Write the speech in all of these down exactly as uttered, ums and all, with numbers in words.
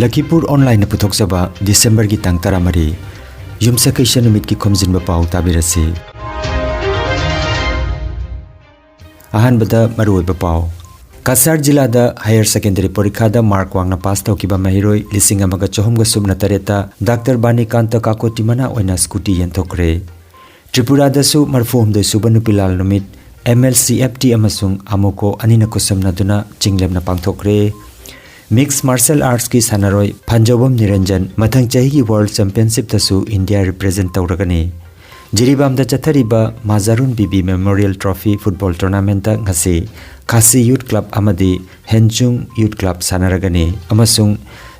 ꯂꯈꯤꯄꯨꯔ ꯑꯣꯟꯂꯥꯏꯟꯅ ꯄꯨꯊꯣꯛꯆꯕ ꯗꯤꯁꯦꯝꯕꯔꯒꯤ ꯇꯥꯡ ꯇꯔꯥꯃꯔꯤ, ꯌꯨꯝꯁꯀꯩꯁ ꯅꯨꯃꯤꯠꯀꯤ ꯈꯣꯝꯖꯤꯟꯕ ꯄꯥꯎ ꯇꯥꯕꯤꯔꯁꯤ꯫ ꯑꯍꯥꯟꯕꯗ ꯃꯔꯨꯑꯣꯏꯕ ꯄꯥꯎ꯫ ꯀꯁꯥꯔ ꯖꯤꯂꯥꯗ ꯍꯥꯌꯔ ꯁꯦꯀꯦꯟꯗꯔꯤ ꯄꯔꯤꯈꯥꯗ ꯃꯥꯔꯛ ꯋꯥꯡꯅ ꯄꯥꯁ ꯇꯧꯈꯤꯕ ꯃꯍꯩꯔꯣꯏ ꯂꯤꯁꯤꯡ ꯑꯃꯒ ꯆꯍꯨꯝꯒ ꯁꯨꯞꯅ ꯇꯔꯦꯠꯇ ꯗꯥꯛꯇꯔ ꯕꯥꯅꯤꯀꯥꯟꯇ ꯀꯥꯀꯣꯇꯤ ꯃꯅꯥ ꯑꯣꯏꯅ ꯁ꯭ꯀꯨꯇꯤ ꯌꯦꯟꯊꯣꯛꯈ꯭ꯔꯦ꯫ ꯇ꯭ꯔꯤꯄꯨꯔꯥꯗꯁꯨ ꯃꯔꯤꯐꯨꯍꯨꯝꯗꯣꯏ ꯁꯨꯕ ꯅꯨꯄꯤ ꯂꯥꯜ ꯅꯨꯃꯤꯠ M L C F T ꯑꯃꯁꯨꯡ ꯑꯃꯣꯀꯣ ꯑꯅꯤꯅ ꯈꯨꯠꯁꯝꯅꯗꯨꯅ ꯆꯤꯡꯂꯦꯝꯅ ꯄꯥꯡꯊꯣꯛꯈ꯭ꯔꯦ꯫ ꯃꯤꯛꯁ ꯃꯥꯔꯁꯦꯜ ꯑꯥꯔꯠꯁꯀꯤ ꯁꯥꯟꯅꯔꯣꯏ ꯐꯟꯖꯧꯕꯝ ꯅꯤꯔꯟꯖꯟ ꯃꯊꯪ ꯆꯍꯤꯒꯤ ꯋꯥꯔꯜ ꯆꯦꯝꯄꯤꯌꯟꯁꯤꯞꯇꯁꯨ ꯏꯟꯗꯤꯌꯥ ꯔꯤꯄ꯭ꯔꯦꯖꯦꯟꯠ ꯇꯧꯔꯒꯅꯤ꯫ ꯖꯤꯔꯤꯕꯥꯝꯗ ꯆꯠꯊꯔꯤꯕ ꯃꯥꯖꯥꯔꯨꯟ ꯕꯤꯕꯤ ꯃꯦꯃꯣꯔꯤꯌꯦꯜ ꯇ꯭ꯔꯣꯐꯤ ꯐꯨꯠꯕꯣꯜ ꯇꯣꯔꯅꯥꯃꯦꯟꯠꯇ ꯉꯁꯤ ꯈꯥꯁꯤ ꯌꯨꯠ ꯀ꯭ꯂꯕ ꯑꯃꯗꯤ ꯍꯦꯟꯆꯨꯡ ꯌꯨꯠ ꯀ꯭ꯂꯕ ꯁꯥꯟꯅꯔꯒꯅꯤ ꯑꯃꯁꯨꯡ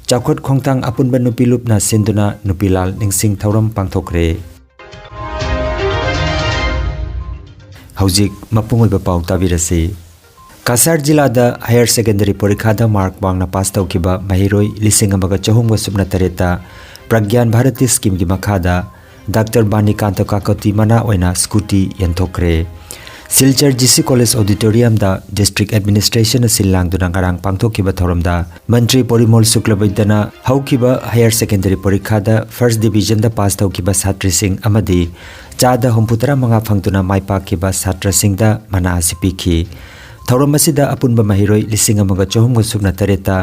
ꯆꯥꯎꯈꯠ ꯈꯣꯡꯊꯥꯡ ꯑꯄꯨꯟꯕ ꯅꯨꯄꯤ ꯂꯨꯞꯅ ꯁꯤꯟꯗꯨꯅ ꯅꯨꯄꯤ ꯂꯥꯜ ꯅꯤꯡꯁꯤꯡ ꯊꯧꯔꯝ ꯄꯥꯡꯊꯣꯛꯈ꯭ꯔꯦ꯫ ꯍꯧꯖꯤꯛ ꯃꯄꯨꯡ ꯑꯣꯏꯕ ꯄꯥꯎ ꯇꯥꯕꯤꯔꯁꯤ꯫ ꯀꯁꯥꯔ ꯖꯤꯂꯥꯗ ꯍꯥꯌꯔ ꯁꯦꯀꯦꯟꯗꯔꯤ ꯄꯔꯤꯈꯥꯗ ꯃꯥꯔꯛ ꯋꯥꯡꯅ ꯄꯥꯁ ꯇꯧꯈꯤꯕ ꯃꯍꯩꯔꯣꯏ ꯂꯤꯁꯤꯡ ꯑꯃꯒ ꯆꯍꯨꯝꯒ ꯁꯨꯞꯅ ꯇꯔꯦꯠꯇ ꯄ꯭ꯔꯒ꯭ꯌꯥꯟ ꯚꯥꯔꯇꯤ ꯁ꯭ꯀꯤꯝꯒꯤ ꯃꯈꯥꯗ ꯗꯥꯛꯇꯔ ꯕꯥꯅꯤꯀꯥꯟꯇ ꯀꯥꯀꯣꯇꯤ ꯃꯅꯥ ꯑꯣꯏꯅ ꯁ꯭ꯀꯨꯇꯤ ꯌꯦꯟꯊꯣꯛꯈ꯭ꯔꯦ꯫ ꯁꯤꯜꯆꯔ ꯖꯤ ꯁꯤ ꯀꯣꯂꯦꯖ ꯑꯣꯗꯤꯇꯣꯔꯤꯌꯝꯗ ꯗꯤꯁꯇ꯭ꯔꯤꯛ ꯑꯦꯗꯃꯤꯅꯤꯁꯇ꯭ꯔꯦꯁꯟꯅ ꯁꯤꯜ ꯂꯥꯡꯗꯨꯅ ꯉꯔꯥꯡ ꯄꯥꯡꯊꯣꯛꯈꯤꯕ ꯊꯧꯔꯝꯗ ꯃꯟꯇ꯭ꯔꯤ ꯄꯣꯔꯤꯃꯣꯜ ꯁꯨꯀ꯭ꯂꯕꯩꯗ꯭ꯌꯅ ꯍꯧꯈꯤꯕ ꯍꯥꯌꯔ ꯁꯦꯀꯦꯟꯗꯔꯤ ꯄꯔꯤꯈꯥꯗ ꯐꯥꯔꯁ ꯗꯤꯕꯤꯖꯟꯗ ꯄꯥꯁ ꯇꯧꯈꯤꯕ ꯁꯥꯇ꯭ꯔꯁꯤꯡ ꯑꯃꯗꯤ ꯆꯥꯗ ꯍꯨꯝꯐꯨꯇꯔꯥ ꯃꯉꯥ ꯐꯪꯗꯨꯅ ꯃꯥꯏ ꯄꯥꯛꯈꯤꯕ ꯁꯥꯇ꯭ꯔꯁꯤꯡꯗ ꯃꯅꯥ ꯑꯁꯤ ꯄꯤꯈꯤ꯫ ꯊꯧꯔꯝ ꯑꯁꯤꯗ ꯑꯄꯨꯟꯕ ꯃꯍꯩꯔꯣꯏ ꯂꯤꯁꯤꯡ ꯑꯃꯒ ꯆꯍꯨꯝꯒ ꯁꯨꯞꯅ ꯇꯔꯦꯠꯇ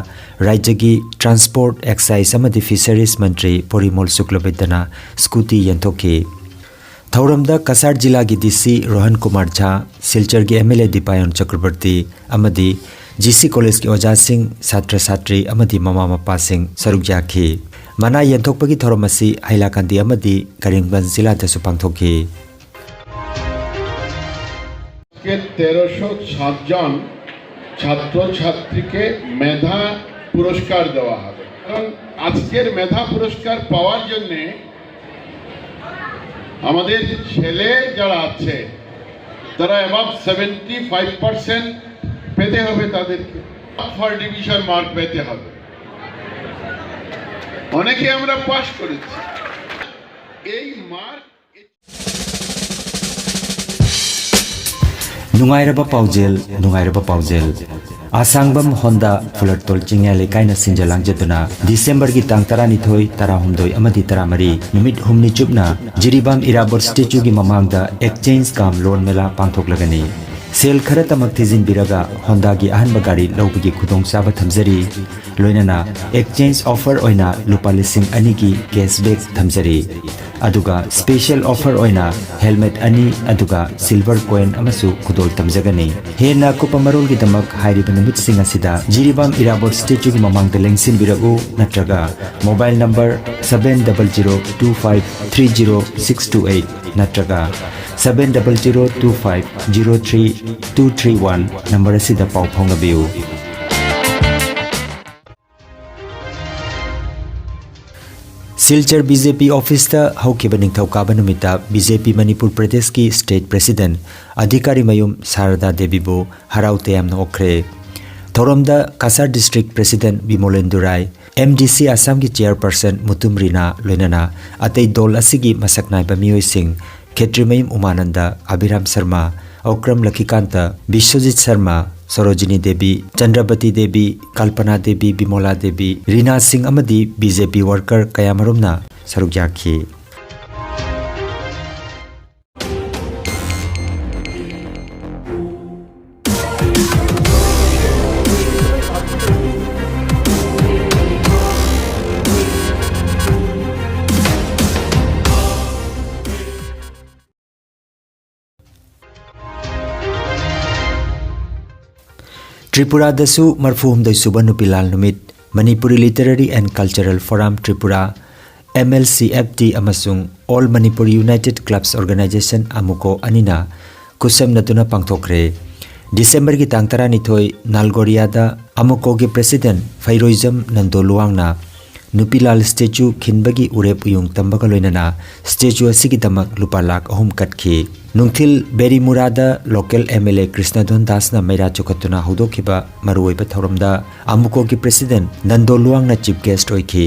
ꯔꯥꯖ꯭ꯌꯒꯤ ꯇ꯭ꯔꯥꯟꯁꯄꯣꯔꯠ, ꯑꯦꯛꯁꯥꯏꯖ ꯑꯃꯗꯤ ꯐꯤꯁꯔꯤꯖ ꯃꯟꯇ꯭ꯔꯤ ꯄꯣꯔꯤꯃꯣꯜ ꯁꯨꯀ꯭ꯂꯕꯩꯗ꯭ꯌꯅ ꯁ꯭ꯀꯨꯇꯤ ꯌꯦꯟꯊꯣꯛꯈꯤ꯫ ꯊꯧꯔꯝꯗ ꯀꯁꯥꯔ ꯖꯤꯂꯥꯒꯤ ꯗꯤ ꯁꯤ ꯔꯣꯍꯟ ꯀꯨꯃꯥꯔ ꯖꯥ, ꯁꯤꯜꯆꯔꯒꯤ ꯑꯦꯝ ꯑꯦꯜ ꯑꯦ ꯗꯤꯄꯥꯌꯟ ꯆꯀ꯭ꯔꯕꯔꯇꯤ ꯑꯃꯗꯤ ꯖꯤ ꯁꯤ ꯀꯣꯂꯦꯖꯀꯤ ꯑꯣꯖꯥꯁꯤꯡ, ꯁꯥꯇ꯭ꯔ ꯁꯥꯇ꯭ꯔꯤ ꯑꯃꯗꯤ ꯃꯃꯥ ꯃꯄꯥꯁꯤꯡ ꯁꯔꯨꯛ ꯌꯥꯈꯤ꯫ ꯃꯅꯥ ꯌꯦꯟꯊꯣꯛꯄꯒꯤ ꯊꯧꯔꯝ ꯑꯁꯤ ꯍꯥꯏꯂꯥꯀꯟꯗꯤ ꯑꯃꯗꯤ ꯀꯔꯤꯝꯒꯟꯖ ꯖꯤꯂꯥꯗꯁꯨ ꯄꯥꯡꯊꯣꯛꯈꯤ꯫ আজকে তেরোশো সাত জন ছাত্রছাত্রীকে মেধা পুরস্কার দেওয়া হবে। কারণ আজকের মেধা পুরস্কার পাওয়ার জন্যে আমাদের ছেলে যারা আছে, তারা অ্যাবাভ সেভেন্টি ফাইভ পার্সেন্ট পেতে হবে তাদেরকে। ফার্স্ট ডিভিশন মার্ক পেতে হবে। অনেকে আমরা পাস করেছি। এই মার্ক ꯅꯨꯡꯉꯥꯏꯔꯕ ꯄꯥꯎꯖꯦꯜ, ꯅꯨꯡꯉꯥꯏꯔꯕ ꯄꯥꯎꯖꯦꯜ꯫ ꯑꯁꯥꯡꯕꯝ ꯍꯣꯟꯗꯥ ꯐꯨꯂꯔꯇꯣꯜ ꯆꯤꯡꯌꯥ ꯂꯩꯀꯥꯏꯅ ꯁꯤꯟꯖ ꯂꯥꯡꯖꯗꯨꯅ ꯗꯤꯁꯦꯝꯕꯔꯒꯤ ꯇꯥꯡ ꯇꯔꯥꯅꯤꯊꯣꯏ, ꯇꯔꯥꯍꯨꯝꯗꯣꯏ ꯑꯃꯗꯤ ꯇꯔꯥꯃꯔꯤ ꯅꯨꯃꯤꯠ ꯍꯨꯝꯅꯤ ꯆꯨꯞꯅ ꯖꯤꯔꯤꯕꯥꯝ ꯏꯔꯥꯕꯣꯠ ꯁ꯭ꯇꯦꯆꯨꯒꯤ ꯃꯃꯥꯡꯗ ꯑꯦꯛꯆꯦꯟꯖ ꯀꯝ ꯂꯣꯟ ꯃꯦꯂꯥ ꯄꯥꯡꯊꯣꯛꯂꯒꯅꯤ꯫ ꯁꯦꯜ ꯈꯔꯇꯃꯛ ꯊꯤꯖꯤꯟꯕꯤꯔꯒ ꯍꯣꯟꯗꯥꯒꯤ ꯑꯍꯟꯕ ꯒꯥꯔꯤ ꯂꯧꯕꯒꯤ ꯈꯨꯗꯣꯡꯆꯥꯕ ꯊꯝꯖꯔꯤ꯫ ꯂꯣꯏꯅꯅ ꯑꯦꯛꯆꯦꯟꯖ ꯑꯣꯐꯔ ꯑꯣꯏꯅ ꯂꯨꯄꯥ ꯂꯤꯁꯤꯡ ꯑꯅꯤꯒꯤ ꯀꯦꯁꯕꯦꯛ ꯊꯝꯖꯔꯤ꯫ ꯑꯗꯨꯒ ꯁ꯭ꯄꯦꯁꯦꯜ ꯑꯣꯐꯔ ꯑꯣꯏꯅ ꯍꯦꯜꯃꯦꯠ ꯑꯅꯤ ꯑꯗꯨꯒ ꯁꯤꯜꯚꯔ ꯀꯣꯏꯟ ꯑꯃꯁꯨ ꯈꯨꯗꯣꯜ ꯇꯝꯖꯒꯅꯤ꯫ ꯍꯦꯟꯅ ꯑꯀꯨꯞꯄ ꯃꯔꯣꯜꯒꯤꯗꯃꯛ ꯍꯥꯏꯔꯤꯕ ꯅꯨꯃꯤꯠꯁꯤꯡ ꯑꯁꯤꯗ ꯖꯤꯔꯤꯕꯥꯝ ꯏꯔꯥꯕꯣꯠ ꯁ꯭ꯇꯦꯆꯨꯒꯤ ꯃꯃꯥꯡꯗ ꯂꯦꯡꯁꯤꯟꯕꯤꯔꯛꯎ, ꯅꯠꯇ꯭ꯔꯒ mobile number seven double zero two five three zero six two eight ꯅꯠꯇ꯭ꯔꯒ seven double zero two five zero three two three one number ꯑꯁꯤꯗ ꯄꯥꯎ ꯐꯥꯎꯅꯕꯤꯌꯨ꯫ ꯁꯤꯜꯆꯔ ꯕꯤ ꯖꯦ ꯄꯤ ꯑꯣꯐꯤꯁꯇ ꯍꯧꯈꯤꯕ ꯅꯤꯡꯊꯧꯀꯥꯕ ꯅꯨꯃꯤꯠꯇ ꯕꯤ ꯖꯦ ꯄꯤ ꯃꯅꯤꯄꯨꯔ ꯄ꯭ꯔꯗꯦꯁꯀꯤ ꯁ꯭ꯇꯦꯠ ꯄ꯭ꯔꯦꯁꯤꯗꯦꯟꯠ ꯑꯙꯤꯀꯥꯔꯤ ꯃꯌꯨꯝ ꯁꯥꯔꯗꯥ ꯗꯦꯕꯤꯕꯨ ꯍꯔꯥꯎ ꯇꯌꯥꯝꯅ ꯑꯣꯛꯈ꯭ꯔꯦ꯫ ꯊꯧꯔꯝꯗ ꯀꯁꯥꯔ ꯗꯤꯁꯇ꯭ꯔꯤꯛ ꯄ꯭ꯔꯦꯁꯤꯗꯦꯟꯠ ꯕꯤꯃꯣꯂꯦꯟꯗꯨ ꯔꯥꯏ, ꯑꯦꯝ ꯗꯤ ꯁꯤ ꯑꯁꯥꯝꯒꯤ ꯆꯦꯌꯔꯄꯔꯁꯟ ꯃꯨꯇꯨꯝ ꯔꯤꯅꯥ, ꯂꯣꯏꯅꯅ ꯑꯇꯩ ꯗꯣꯜ ꯑꯁꯤꯒꯤ ꯃꯁꯛ ꯅꯥꯏꯕ ꯃꯤꯑꯣꯏꯁꯤꯡ, ꯈꯦꯇ꯭ꯔꯤꯃꯌꯨꯝ ꯎꯃꯥꯅꯟꯗ, ꯑꯕꯤꯔꯥꯝ ꯁꯔꯃ, ꯑꯣꯀ꯭ꯔꯝ ꯂꯈꯤꯀꯥꯟꯇ, ꯕꯤꯁ꯭ꯋꯖꯤꯠ ꯁꯔꯃ, ꯁꯣꯔꯣꯖꯤꯅꯤ ꯗꯦꯕꯤ, ꯆꯟꯗ꯭ꯔꯕꯇꯤ ꯗꯦꯕꯤ, ꯀꯜꯄꯅꯥ ꯗꯦꯕꯤ, ꯕꯤꯃꯣꯂꯥ ꯗꯦꯕꯤ, ꯔꯤꯅꯥ ꯁꯤꯡ ꯑꯃꯗꯤ ꯕꯤ ꯖꯦ ꯄꯤ ꯋꯥꯔꯀꯔ ꯀꯌꯥꯃꯔꯨꯝꯅ ꯁꯔꯨꯛ ꯌꯥꯈꯤ꯫ ꯇ꯭ꯔꯤꯄꯨꯔꯥꯗꯁꯨ ꯃꯔꯐꯨ ꯍꯨꯝꯗꯣꯏ ꯁꯨꯕ ꯅꯨꯄꯤ ꯂꯥꯜ ꯅꯨꯃꯤꯠ, Manipuri Literary and Cultural Forum Tripura, M L C F T, ꯑꯃꯁꯨꯡ All Manipur United Clubs Organization, ꯑꯃꯨꯀꯣ, ꯑꯅꯤꯅ ꯈꯨꯠꯁꯝꯅꯗꯨꯅ ꯄꯥꯡꯊꯣꯛꯈ꯭ꯔꯦ꯫ ꯗꯤꯁꯦꯝꯕꯔꯒꯤ ꯇꯥꯡ ꯇꯔꯥꯅꯤꯊꯣꯏ, ꯅꯥꯜꯒꯣꯔꯤꯌꯥꯗ ꯑꯃꯨꯀꯣꯒꯤ ꯄ꯭ꯔꯦꯁꯤꯗꯦꯟꯠ ꯐꯩꯔꯣꯏꯖꯝ ꯅꯟꯗꯣ ꯂꯨꯋꯥꯡꯅ ꯅꯨꯄꯤ ꯂꯥꯜ ꯁ꯭ꯇꯦꯆꯨ ꯈꯤꯟꯕꯒꯤ ꯎꯔꯦꯞ ꯎꯌꯨꯡ ꯇꯝꯕꯒ ꯂꯣꯏꯅꯅ ꯁ꯭ꯇꯦꯆꯨ ꯑꯁꯤꯒꯤꯗꯃꯛ ꯂꯨꯄꯥ ꯂꯥꯈ ꯑꯍꯨꯝ ꯀꯠꯈꯤ꯫ ꯅꯨꯡꯊꯤꯜ ꯕꯦꯔꯤꯃꯨꯔꯥꯗ local M L A Krishnadon ꯗꯥꯁꯅ ꯃꯩꯔꯥ ꯆꯨꯈꯠꯇꯨꯅ ꯍꯧꯗꯣꯛꯈꯤꯕ ꯃꯔꯨꯑꯣꯏꯕ ꯊꯧꯔꯝꯗ ꯑꯃꯨꯀꯣꯒꯤ ꯄ꯭ꯔꯦꯁꯤꯗꯦꯟꯠ ꯅꯟꯗꯣ ꯂꯨꯋꯥꯡꯅ ꯆꯤꯐ ꯒꯦꯁ꯭ꯠ ꯑꯣꯏꯈꯤ꯫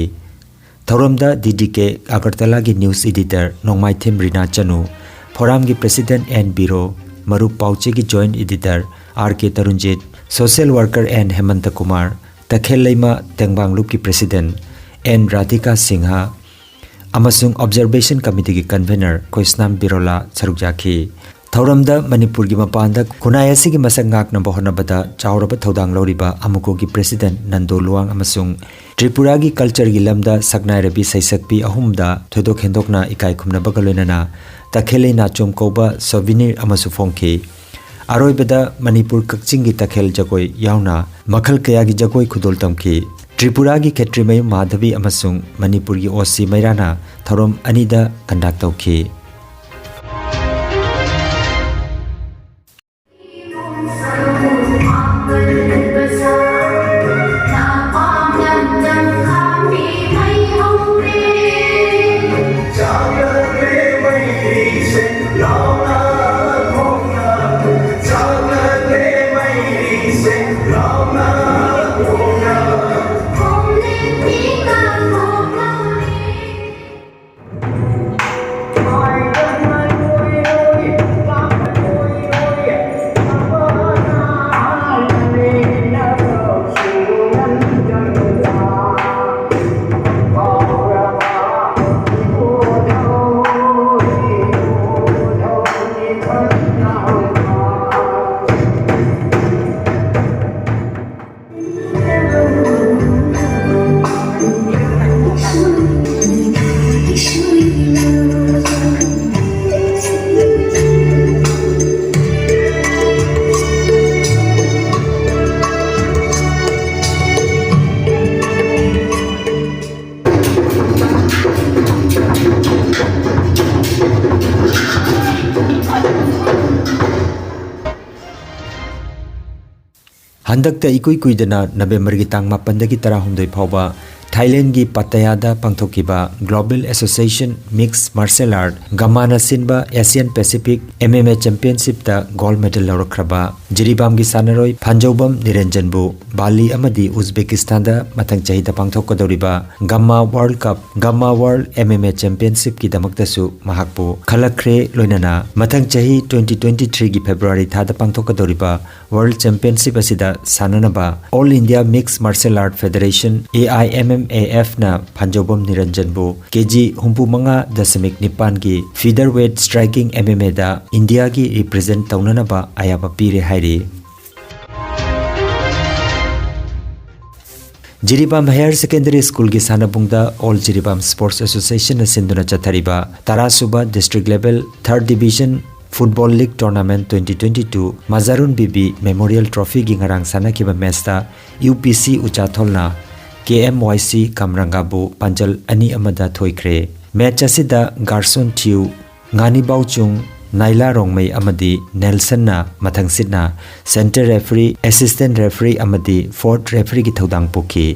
ꯊꯧꯔꯝꯗ ꯗꯤ ꯗꯤ ꯀꯦ ꯑꯒꯔꯇꯂꯥꯒꯤ ꯅ꯭ꯌꯨꯁ ꯏꯗꯤꯇꯔ ꯅꯣꯡꯃꯥꯏꯊꯦꯝ ꯔꯤꯅꯥ ꯆꯅꯨ, ꯐꯣꯔꯝꯒꯤ ꯄ꯭ꯔꯦꯁꯤꯗꯦꯟꯠ ꯑꯦꯟ ꯕꯤꯔꯣ, ꯃꯔꯨꯞ ꯄꯥꯎꯆꯦꯒꯤ joint editor R K Tarunjit, Social Worker N Hemanta Kumar, ꯇꯈꯦꯜ ꯂꯩꯃ ꯇꯦꯡꯕꯥꯡ ꯂꯨꯞꯀꯤ President N Radhika Singha ꯑꯃꯁꯨꯡ Observation Committeeꯒꯤ Convener ꯀꯣꯏꯁꯅꯥꯝ ꯕꯤꯔꯣꯂꯥ ꯁꯔꯨꯛ ꯌꯥꯈꯤ꯫ ꯊꯧꯔꯝꯗ ꯃꯅꯤꯄꯨꯔꯒꯤ ꯃꯄꯥꯟꯗ ꯈꯨꯟꯅꯥꯏ ꯑꯁꯤꯒꯤ ꯃꯁꯛ ꯉꯥꯛꯅꯕ ꯍꯣꯠꯅꯕꯗ ꯆꯥꯎꯔꯕ ꯊꯧꯗꯥꯡ ꯂꯧꯔꯤꯕ ꯑꯃꯨꯀꯣꯒꯤ President ꯅꯟꯗꯣ ꯂꯨꯋꯥꯡ ꯑꯃꯁꯨꯡ ꯇ꯭ꯔꯤꯄꯨꯔꯥꯒꯤ cultureꯒꯤ ꯂꯝꯗ ꯁꯛꯅꯥꯏꯔꯕꯤ ꯁꯩꯁꯛꯄꯤ ꯑꯍꯨꯝꯗ ꯊꯣꯏꯗꯣꯛ ꯍꯦꯟꯗꯣꯛꯅ ꯏꯀꯥꯏ ꯈꯨꯝꯅꯕꯒ ꯂꯣꯏꯅꯅ ꯇꯈꯦꯜꯂꯩ ꯅꯥꯆꯣꯝ ꯀꯧꯕ souvenir ꯑꯃꯁꯨ ꯐꯣꯡꯈꯤ꯫ ꯑꯔꯣꯏꯕꯗ ꯃꯅꯤꯄꯨꯔ ꯀꯛꯆꯤꯡꯒꯤ ꯇꯈꯦꯜ ꯖꯒꯣꯏ ꯌꯥꯎꯅ ꯃꯈꯜ ꯀꯌꯥꯒꯤ ꯖꯒꯣꯏ ꯈꯨꯗꯣꯜ ꯇꯝꯈꯤ꯫ ꯇ꯭ꯔꯤꯄꯨꯔꯥꯒꯤ ꯈꯦꯇ꯭ꯔꯤꯃꯌꯨꯝ ꯃꯥꯙꯕꯤ ꯑꯃꯁꯨꯡ ꯃꯅꯤꯄꯨꯔꯒꯤ ꯑꯣ ꯁꯤ ꯃꯩꯔꯥꯅ ꯊꯧꯔꯝ ꯑꯅꯤꯗ conduct ꯇꯧꯈꯤ꯫ ꯍꯟꯗꯛꯇ ꯏꯀꯨꯏ ꯀꯨꯏꯗꯅ ꯅꯕꯦꯝꯕꯔꯒꯤ ꯇꯥꯡ ꯃꯥꯄꯟꯗꯒꯤ ꯇꯔꯥꯍꯨꯝꯗꯣꯏ ꯐꯥꯎꯕ ꯊꯥꯏꯂꯦꯟꯒꯤ ꯄꯇꯌꯥꯗ ꯄꯥꯡꯊꯣꯛꯈꯤꯕ Global Association Mixed Martial Art ꯒꯝꯃꯥꯅ ꯁꯤꯟꯕ Asian Pacific M M A Championshipꯇ gold medal ꯂꯧꯔꯛꯈ꯭ꯔꯕ ꯖꯤꯔꯤꯕꯥꯝꯒꯤ ꯁꯥꯟꯅꯔꯣꯏ ꯐꯥꯟꯖꯧꯕꯝ ꯅꯤꯔꯟꯖꯟꯕꯨ ꯕꯥꯂꯤ ꯑꯃꯗꯤ ꯎꯖꯕꯦꯀꯤꯁꯇꯥꯟꯗ ꯃꯊꯪ ꯆꯍꯤꯗ ꯄꯥꯡꯊꯣꯛꯀꯗꯧꯔꯤꯕ ꯒꯝꯃꯥ World Cup, ꯒꯝꯃꯥ World M M A Championshipꯀꯤꯗꯃꯛꯇꯁꯨ ꯃꯍꯥꯛꯄꯨ ꯈꯜꯂꯛꯈ꯭ꯔꯦ꯫ ꯂꯣꯏꯅꯅ ꯃꯊꯪ ꯆꯍꯤ twenty twenty-threeꯒꯤ February ꯊꯥꯗ ꯄꯥꯡꯊꯣꯛꯀꯗꯧꯔꯤꯕ World Championship ꯑꯁꯤꯗ ꯁꯥꯟꯅꯅꯕ All India Mixed Martial Art Federation, A I M M A Fꯅ ꯐꯥꯟꯖꯧꯕꯝ ꯅꯤꯔꯟꯖꯟꯕꯨ ꯀꯦ ꯖꯤ ꯍꯨꯝꯐꯨ ꯃꯉꯥ ꯗꯁꯃꯤꯛ ꯅꯤꯄꯥꯟꯒꯤ featherweight striking M M Aꯗ ꯏꯟꯗꯤꯌꯥꯒꯤ represent ꯇꯧꯅꯅꯕ ꯑꯌꯥꯕ ꯄꯤꯔꯦ ꯍꯥꯏꯔꯤ꯫ Jiribam Higher Secondary Schoolꯒꯤ ꯁꯥꯟꯅꯕꯨꯡꯗ All Jiribam Sports Associationꯅ ꯁꯤꯟꯗꯨꯅ ꯆꯠꯊꯔꯤꯕ ꯇꯔꯥꯁꯨꯕ District Level Third Division Football League Tournament twenty twenty-two ꯃꯖꯥꯔꯨꯟ ꯕꯤꯕꯤ Memorial Trophyꯒꯤ ꯉꯔꯥꯡ ꯁꯥꯟꯅꯈꯤꯕ matchꯇ U P C ꯎꯆꯥꯊꯣꯜꯅ K M Y C ꯀꯝꯔꯪꯒꯥꯕꯨ ꯄꯥꯟꯖꯜ ꯑꯅꯤ ꯑꯃꯗ ꯊꯣꯏꯈ꯭ꯔꯦ꯫ Match ꯑꯁꯤꯗ ꯒꯥꯔꯁꯣꯟ ꯊꯤꯎ, ꯉꯥꯅꯤꯕꯥꯎꯆꯨꯡ, ꯅꯥꯏꯂꯥ ꯔꯣꯡꯃꯩ ꯑꯃꯗꯤ ꯅꯦꯜꯁꯟꯅ ꯃꯊꯪꯁꯤꯠꯅ center referee, assistant referee ꯑꯃꯗꯤ fourth refereeꯒꯤ ꯊꯧꯗꯥꯡ ꯄꯨꯈꯤ꯫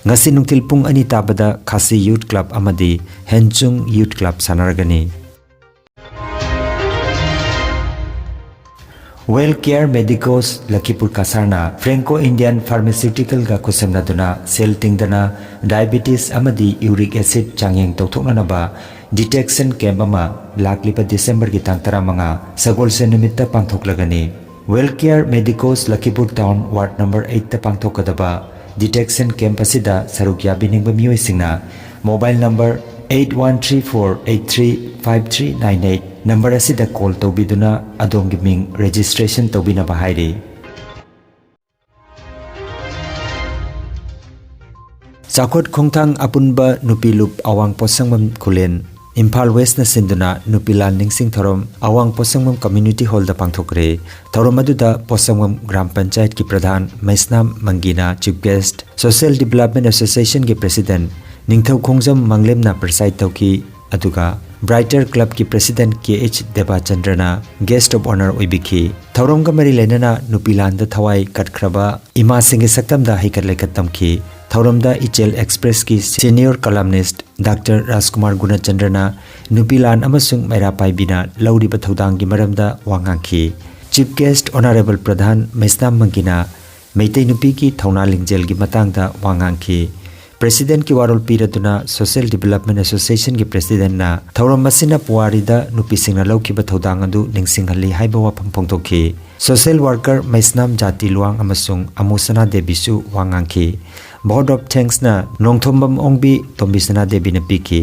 ꯉꯁꯤ ꯅꯨꯡꯊꯤꯜ ꯄꯨꯡ ꯑꯅꯤ ꯇꯥꯕꯗ ꯈꯥꯁꯤ Youth Club ꯑꯃꯗꯤ ꯍꯦꯟꯆꯨꯡ Youth Club ꯁꯥꯟꯅꯔꯒꯅꯤ꯫ Well Care Medicos ꯂꯈꯤꯄꯨꯔ ꯀꯁꯥꯔꯅ Franco Indian Pharmaceuticalꯒ ꯈꯨꯠꯁꯝꯅꯗꯨꯅ ꯁꯦꯜ ꯇꯤꯡꯗꯅ diabetes ꯑꯃꯗꯤ uric acid ꯆꯥꯡꯌꯦꯡ ꯇꯧꯊꯣꯛꯅꯅꯕ detection camp ꯑꯃ ꯂꯥꯛꯂꯤꯕ Decemberꯒꯤ ꯇꯥꯡ ꯇꯔꯥꯃꯉꯥ ꯁꯒꯣꯜꯁꯦꯟ ꯅꯨꯃꯤꯠꯇ ꯄꯥꯡꯊꯣꯛꯂꯒꯅꯤ꯫ Well Care Medicos ꯂꯈꯤꯄꯨꯔ Town Ward number eightꯇ ꯄꯥꯡꯊꯣꯛꯀꯗꯕ detection camp ꯑꯁꯤꯗ ꯁꯔꯨꯛ ꯌꯥꯕꯤꯅꯤꯡꯕ ꯃꯤꯑꯣꯏꯁꯤꯡꯅ mobile number eight one three four eight three five three nine eight number ꯑꯁꯤꯗ call ꯇꯧꯕꯤꯗꯨꯅ ꯑꯗꯣꯝꯒꯤ ꯃꯤꯡ registration ꯇꯧꯕꯤꯅꯕ ꯍꯥꯏꯔꯤ꯫ ꯆꯥꯎꯈꯠ ꯈꯣꯡꯊꯥꯡ ꯑꯄꯨꯟꯕ ꯅꯨꯄꯤ ꯂꯨꯞ ꯑꯋꯥꯡ ꯄꯣꯠꯁꯪꯕꯝ ꯈꯨꯂꯦꯟ ꯏꯝꯐꯥꯜ Westꯅ ꯁꯤꯟꯗꯨꯅ ꯅꯨꯄꯤ ꯂꯥꯟ ꯅꯤꯡꯁꯤꯡ ꯊꯧꯔꯝ ꯑꯋꯥꯡ ꯄꯣꯠꯁꯪꯕꯝ Community Hallꯗ ꯄꯥꯡꯊꯣꯛꯈ꯭ꯔꯦ꯫ ꯊꯧꯔꯝ ꯑꯗꯨꯗ ꯄꯣꯠꯁꯪꯕꯝ ꯒ꯭ꯔꯥꯝ ꯄꯟꯆꯥꯌꯠꯀꯤ ꯄ꯭ꯔꯙꯥꯟ ꯃꯩꯁꯅꯥꯝ ꯃꯪꯒꯤꯅ chief guest, Social Development Associationꯒꯤ president ꯅꯤꯡꯊꯧ ꯈꯣꯡꯖꯝ ꯃꯪꯂꯦꯝꯅ preside ꯇꯧꯈꯤ꯫ ꯑꯗꯨꯒ Brighter Clubꯀꯤ president K H ꯗꯦꯕꯥꯆꯟꯗ꯭ꯔꯅ guest of honour ꯑꯣꯏꯕꯤꯈꯤ꯫ ꯊꯧꯔꯝꯒ ꯃꯔꯤ ꯂꯩꯅꯅ ꯅꯨꯄꯤ ꯂꯥꯟꯗ ꯊꯋꯥꯏ ꯀꯠꯈ꯭ꯔꯕ ꯏꯃꯥꯁꯤꯡꯒꯤ ꯁꯛꯇꯝꯗ ꯍꯩꯀꯠ ꯂꯩꯀꯠ ꯇꯝꯈꯤ꯫ ꯊꯧꯔꯝꯗ ꯏꯆꯦꯜ ꯑꯦꯛꯁꯄ꯭ꯔꯦꯁꯀꯤ ꯁꯤꯅꯤꯌꯔ ꯀꯂꯝꯅꯤꯁ ꯗꯥꯛꯇꯔ ꯔꯥꯖꯀꯨꯃꯥꯔ ꯒꯨꯅꯆꯟꯗ꯭ꯔꯅ ꯅꯨꯄꯤ ꯂꯥꯟ ꯑꯃꯁꯨꯡ ꯃꯩꯔꯥ ꯄꯥꯏꯕꯤꯅ ꯂꯧꯔꯤꯕ ꯊꯧꯗꯥꯡꯒꯤ ꯃꯔꯝꯗ ꯋꯥ ꯉꯥꯡꯈꯤ꯫ ꯆꯤꯐ ꯒꯦꯁ꯭ꯠ ꯑꯣꯅꯔꯦꯕꯜ ꯄ꯭ꯔꯙꯥꯟ ꯃꯩꯁꯅꯥꯝ ꯃꯪꯒꯤꯅ ꯃꯩꯇꯩ ꯅꯨꯄꯤꯒꯤ ꯊꯧꯅꯥ ꯂꯤꯡꯖꯦꯜꯒꯤ ꯃꯇꯥꯡꯗ ꯋꯥ ꯉꯥꯡꯈꯤ꯫ ꯄ꯭ꯔꯦꯁꯤꯗꯦꯟꯠꯀꯤ ꯋꯥꯔꯣꯜ ꯄꯤꯔꯗꯨꯅ ꯁꯣꯁꯤꯌꯦꯜ ꯗꯤꯕꯦꯂꯞꯃꯦꯟꯠ ꯑꯦꯁꯣꯁꯤꯌꯦꯁꯟꯒꯤ ꯄ꯭ꯔꯦꯁꯤꯗꯦꯟꯠꯅ ꯊꯧꯔꯝ ꯑꯁꯤꯅ ꯄꯨꯋꯥꯔꯤꯗ ꯅꯨꯄꯤꯁꯤꯡꯅ ꯂꯧꯈꯤꯕ ꯊꯧꯗꯥꯡ ꯑꯗꯨ ꯅꯤꯡꯁꯤꯡꯍꯜꯂꯤ ꯍꯥꯏꯕ ꯋꯥꯐꯝ ꯐꯣꯡꯗꯣꯛꯈꯤ꯫ ꯁꯣꯁꯤꯌꯦꯜ ꯋꯥꯔꯀꯔ ꯃꯩꯁꯅꯥꯝ ꯖꯥꯇꯤ ꯂꯨꯋꯥꯡ ꯑꯃꯁꯨꯡ ꯑꯃꯨ ꯁꯅꯥ ꯗꯦꯕꯤꯁꯨ ꯋꯥ ꯉꯥꯡꯈꯤ꯫ ꯚꯣꯠ ꯑꯣꯐ ꯊꯦꯡꯛꯁꯅ ꯅꯣꯡꯊꯣꯝꯕꯝ ꯑꯣꯡꯕꯤ ꯇꯣꯝꯕꯤ ꯁꯅꯥ ꯗꯦꯕꯤꯅ ꯄꯤꯈꯤ꯫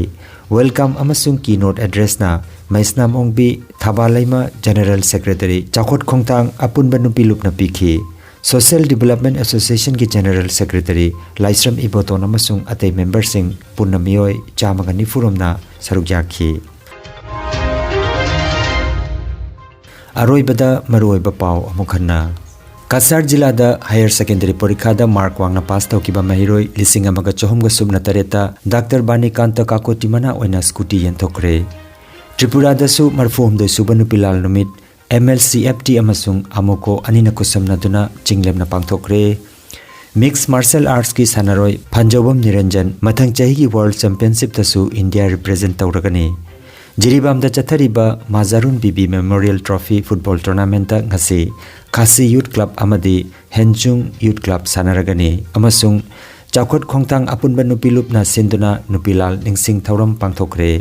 ꯋꯦꯜꯀꯝ ꯑꯃꯁꯨꯡ ꯀꯤ ꯅꯣꯠ ꯑꯦꯗ꯭ꯔꯦꯁꯅ ꯃꯩꯁꯅꯥꯝ ꯑꯣꯡꯕꯤ ꯊꯕꯥ ꯂꯩꯃ ꯖꯦꯅꯔꯦꯜ ꯁꯦꯀ꯭ꯔꯦꯇꯔꯤ, ꯆꯥꯎꯈꯠ ꯈꯣꯡꯊꯥꯡ ꯑꯄꯨꯟꯕ ꯅꯨꯄꯤ ꯂꯨꯞꯅ ꯄꯤꯈꯤ꯫ ꯁꯣꯁꯤꯌꯦꯜ ꯗꯤꯕꯦꯂꯞꯃꯦꯟꯠ ꯑꯦꯁꯣꯁꯤꯌꯦꯁꯟꯒꯤ ꯖꯦꯅꯔꯦꯜ ꯁꯦꯀ꯭ꯔꯦꯇꯔꯤ ꯂꯥꯏꯁ꯭ꯔꯝ ꯏꯕꯣꯇꯣꯟ ꯑꯃꯁꯨꯡ ꯑꯇꯩ ꯃꯦꯝꯕꯔꯁꯤꯡ ꯄꯨꯟꯅ ꯃꯤꯑꯣꯏ ꯆꯥꯝꯃꯒ ꯅꯤꯐꯨ ꯔꯣꯝꯅ ꯁꯔꯨꯛ ꯌꯥꯈꯤ꯫ ꯑꯔꯣꯏꯕꯗ ꯃꯔꯨꯑꯣꯏꯕ ꯄꯥꯎ ꯑꯃꯨꯛ ꯍꯟꯅ꯫ ꯀꯁꯥꯔ ꯖꯤꯂꯥꯗ ꯍꯥꯌꯔ ꯁꯦꯀꯦꯟꯗꯔꯤ ꯄꯔꯤꯈꯥꯗ ꯃꯥꯔꯛ ꯋꯥꯡꯅ ꯄꯥꯁ ꯇꯧꯈꯤꯕ ꯃꯍꯩꯔꯣꯏ ꯂꯤꯁꯤꯡ ꯑꯃꯒ ꯆꯍꯨꯝꯒ ꯁꯨꯞꯅ ꯇꯔꯦꯠꯇ ꯗꯥꯛꯇꯔ ꯕꯥꯅꯤꯀꯥꯟꯇ ꯀꯥꯀꯣꯇꯤ ꯃꯅꯥ ꯑꯣꯏꯅ ꯁ꯭ꯀꯨꯇꯤ ꯌꯦꯟꯊꯣꯛꯈ꯭ꯔꯦ꯫ ꯇ꯭ꯔꯤꯄꯨꯔꯥꯗꯁꯨ ꯃꯔꯐꯨ ꯍꯨꯝꯗꯣꯏ ꯁꯨꯕ ꯅꯨꯄꯤ ꯂꯥꯜ ꯅꯨꯃꯤꯠ, M L C F T ꯑꯃꯁꯨꯡ ꯑꯃꯣꯀꯣ ꯑꯅꯤꯅ ꯈꯨꯠꯁꯝꯅꯗꯨꯅ ꯆꯤꯡꯂꯦꯝꯅ ꯄꯥꯡꯊꯣꯛꯈ꯭ꯔꯦ꯫ ꯃꯤꯛꯁ ꯃꯥꯔꯁꯦꯜ ꯑꯥꯔꯠꯁꯀꯤ ꯁꯥꯟꯅꯔꯣꯏ ꯐꯟꯖꯧꯕꯝ ꯅꯤꯔꯟꯖꯟ ꯃꯊꯪ ꯆꯍꯤꯒꯤ ꯋꯥꯔꯜ ꯆꯦꯝꯄꯤꯌꯟꯁꯤꯞꯇꯁꯨ ꯏꯟꯗꯤꯌꯥ ꯔꯤꯄ꯭ꯔꯦꯖꯦꯟꯠ ꯇꯧꯔꯒꯅꯤ꯫ ꯖꯤꯔꯤꯕꯥꯝꯗ ꯆꯠꯊꯔꯤꯕ ꯃꯥꯖꯥꯔꯨꯟ ꯕꯤꯕꯤ ꯃꯦꯃꯣꯔꯤꯌꯦꯜ ꯇ꯭ꯔꯣꯐꯤ ꯐꯨꯠꯕꯣꯜ ꯇꯣꯔꯅꯥꯃꯦꯟꯠꯇ ꯉꯁꯤ ꯈꯥꯁꯤ ꯌꯨꯠ ꯀ꯭ꯂꯕ ꯑꯃꯗꯤ ꯍꯦꯟꯆꯨꯡ ꯌꯨꯠ ꯀ꯭ꯂꯕ ꯁꯥꯟꯅꯔꯒꯅꯤ ꯑꯃꯁꯨꯡ ꯆꯥꯎꯈꯠ ꯈꯣꯡꯊꯥꯡ ꯑꯄꯨꯟꯕ ꯅꯨꯄꯤ ꯂꯨꯞꯅ ꯁꯤꯟꯗꯨꯅ ꯅꯨꯄꯤ ꯂꯥꯜ ꯅꯤꯡꯁꯤꯡ ꯊꯧꯔꯝ ꯄꯥꯡꯊꯣꯛꯈ꯭ꯔꯦ꯫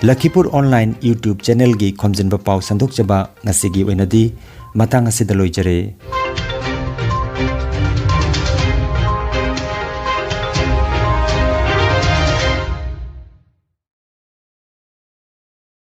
ꯂꯈꯤꯄꯨꯔ ꯑꯣꯟꯂꯥꯏꯟ YouTube ꯆꯦꯅꯦꯜꯒꯤ ꯈꯣꯝꯖꯤꯟꯕ ꯄꯥꯎ ꯁꯟꯗꯣꯛꯆꯕ ꯉꯁꯤꯒꯤ ꯑꯣꯏꯅꯗꯤ ꯃꯇꯥꯡ ꯑꯁꯤꯗ ꯂꯣꯏꯖꯔꯦ꯫